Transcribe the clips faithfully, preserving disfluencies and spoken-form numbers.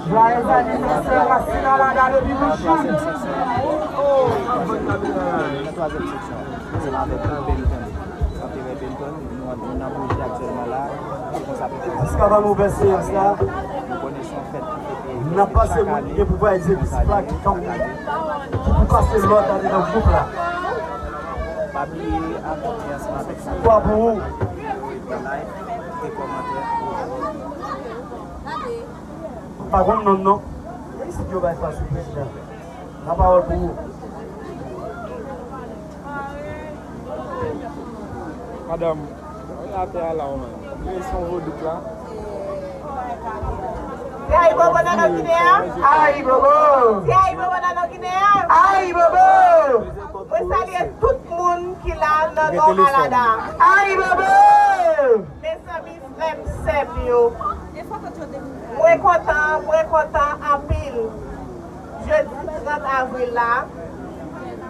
Joyeux anniversaire, Racine Alada depi Bouchon. Ansanm avèk Benton. Ansanm avèk Benton, nou, nou nan pwojè aktyèlman la. Konsa pou fè. Jiskavan nou ouvè seyans la, nou konnen se yon fèt ki fete n ap pase chak moun ki ane, gen pouvwa egzekitif la ki kanpe, ki pou pase lòd andedan gwoup la. Pa bliye abòne ansanm avèk sa. Kwa pou ou. Like e kòmantè. M pa konn non l non. E isit yo bay fas sou prezidan. Lapawòl pou ou. Madanm, atè a la w menm. Li se yon vodouk la. Se Ayibobo nan non Ginen an? Ayibobo! Se Ayibobo nan non Ginen an? Ayibobo! Mwen salye tout moun ki la nan non Alada. Ayibobo! Mezanmi, frè m, sè m yo. Mwen kontan, mwen kontan anpil. Jedi trant avril la,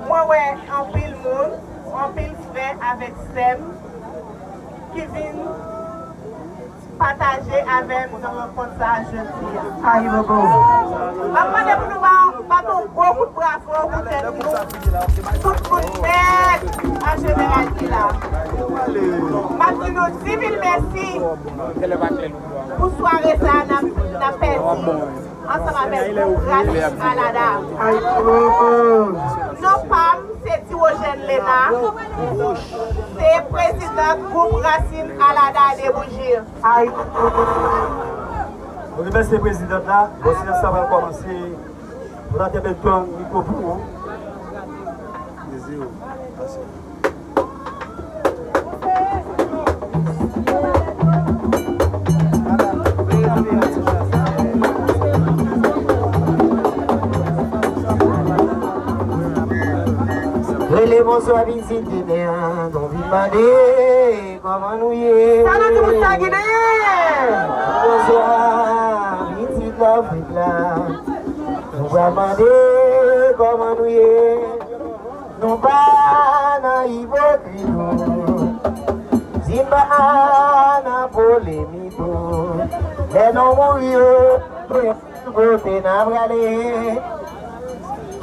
mwen wè anpil moun, anpil frè avèk sè m ki vin pataje avè m nan rankont sa a jodi a. Ayibobo! M ap mande pou nou ba, bat yon gwo kout bravo pou tèt nou. Tout moun nèt an jeneral ki la. M ap di nou di mil mèsi pou sware sa a n ap, n ap pèdi ansanm avèk gwoup Rasis Alada. Non pa m, se Tirojèn Lena. Se prezidant gwoup Rasin Alada de Bouji. Nou remèsye prezidant la. Bon, seyans sa pral kòmanse. Donatè Benton, mikwo pou ou. Dezi ou. Mèsi. Rele bonswa pitit Ginen an, nou vin mande kòman nou ye. Sa nou di moun sa Ginen? Bonswa pitit Lafrik la. Nou pral mande kòman nou ye. Nou pa nan ipokrit, nou di m pa nan polemik, nou. Lè nou mouri yo, kote n a prale?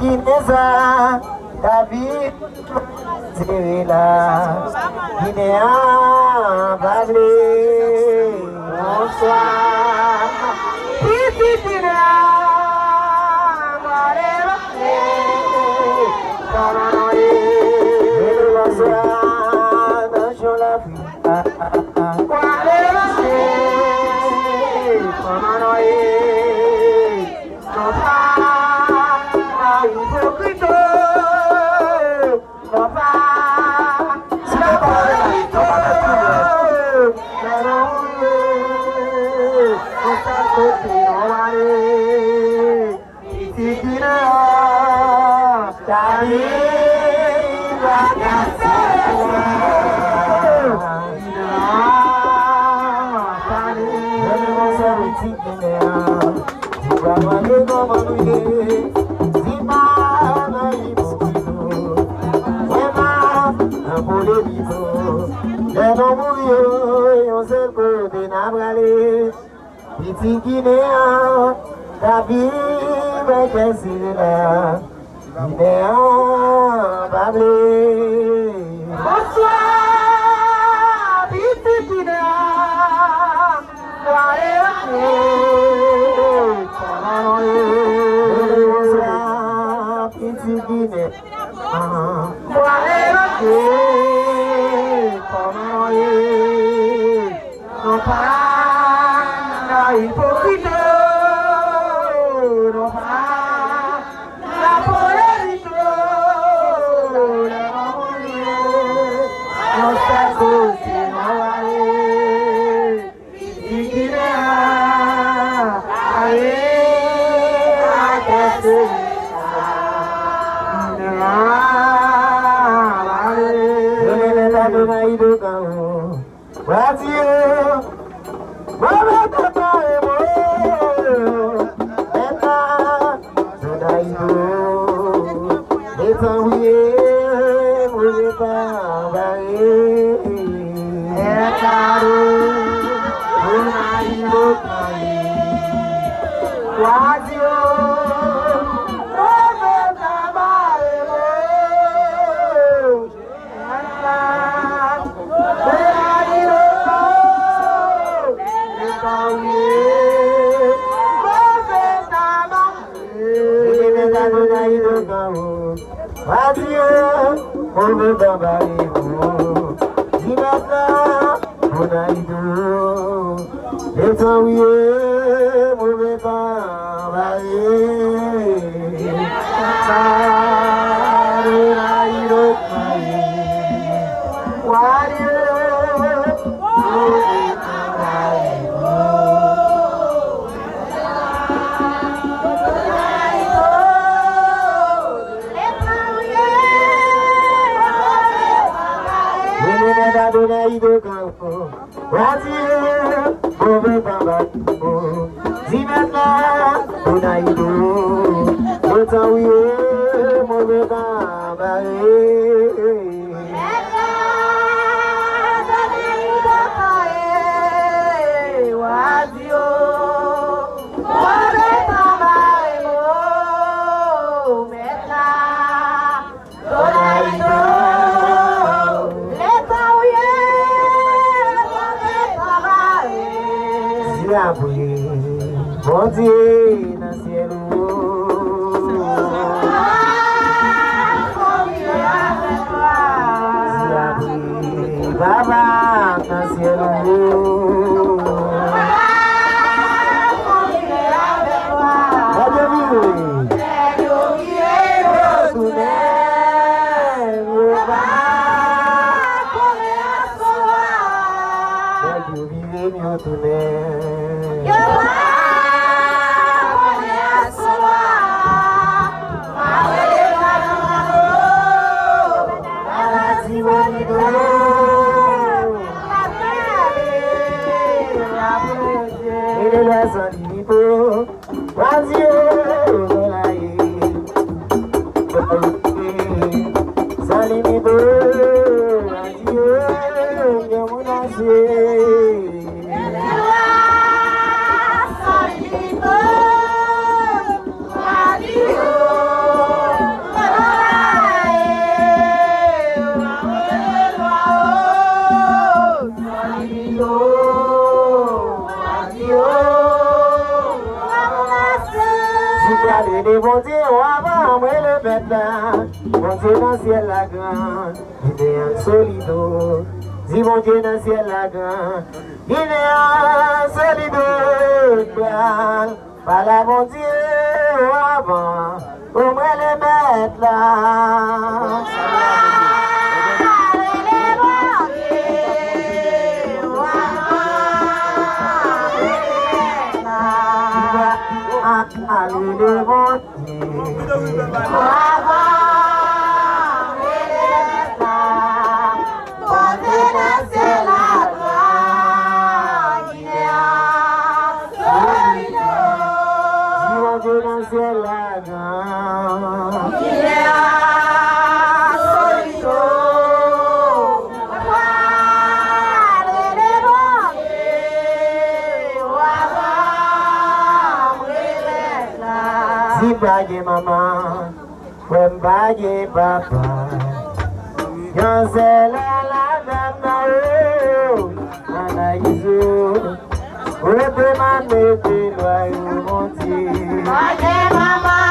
Ginen sa, ta vin sere la. Ginen an pa vle. Bonswa. Pitit Ginen an, mande. Kòman nou ye? Bonswa, nasyon Lafrik. Kòman nou ye? Nou pa ipokrit. Nou pa ipokrit. Yon sèl kote nou ale. Pitit Ginen an, ta vin pataje. Ginen an, ta vin. Bonswa, pitit Ginen an. Di pa mande kòman nou ye. Di pa nan ipokrit nou. Di pa nan polemik nou. Lè nou mouri yo, yon sèl kote n a prale. Pitit Ginen an k ap viv nan kè sila, Ginen an pa vle. Bonswa, pitit Ginen an. Bonswa, pitit Ginen an. Bonswa, kòman w ye? Nou pa nan ipokrit, nou pa nan polemik, lè nou mouri, yon sèl kote nou ale. Pitit Ginen an, ale, atè se sa. Ginen an, ale. Ginen an, ale. Radyo, move tan bare mo. Mèt la, Donaydo, letan ou ye, move tan bare. Mèt la, Donaydo, radyo, move tan bare mo. Radyo, move tan bare mo. Di mèt la, Donaydo. Letan ou ye, move tan bare. Donaydo, move tan bare. Mene mèt Adonaido kanko. Radye, move tan bare. Di mèt la, Adonaido. Letan ou ye, move tan bare. Mèt la, Adonaido kanko. Radye, move tan bare. Mèt la, Donaydo, letan ou ye, Bondye travay. Di apre, Bondye nan syèl ou. Bondye avèk ou. Di apre, Papa nan syèl ou. Gade vire. Yo tounen, yo pa konnen aswè a. Nèg yo vire, yo tounen. Yo pa konnen aswè a. Mwen rele la nan mano. Ala Tibonito. Rele la San Limito. Radye, radye, San Limito, radye, yon moun ase. San Limito, radye, radye, San Limito. Di prale de Bondye, w avan mwen le mèt la. Bondye nan syèl la gran, Ginen an solido. Di Bondye nan syèl la gran, Ginen an solido. Pral pale a Bondye, w avan. Ou mwen le mèt la. Ale le Bondye. Bondye nan syèl la gran. Di Bondye nan syèl la gran. Ginen an solido. Pale de Bondye. W avan Li pa gen manman, frè m pa gen papa. Yon sèl a ladann nan o, Anayizo. Kote m a mete lwa yo, Bondye. Pa gen manman,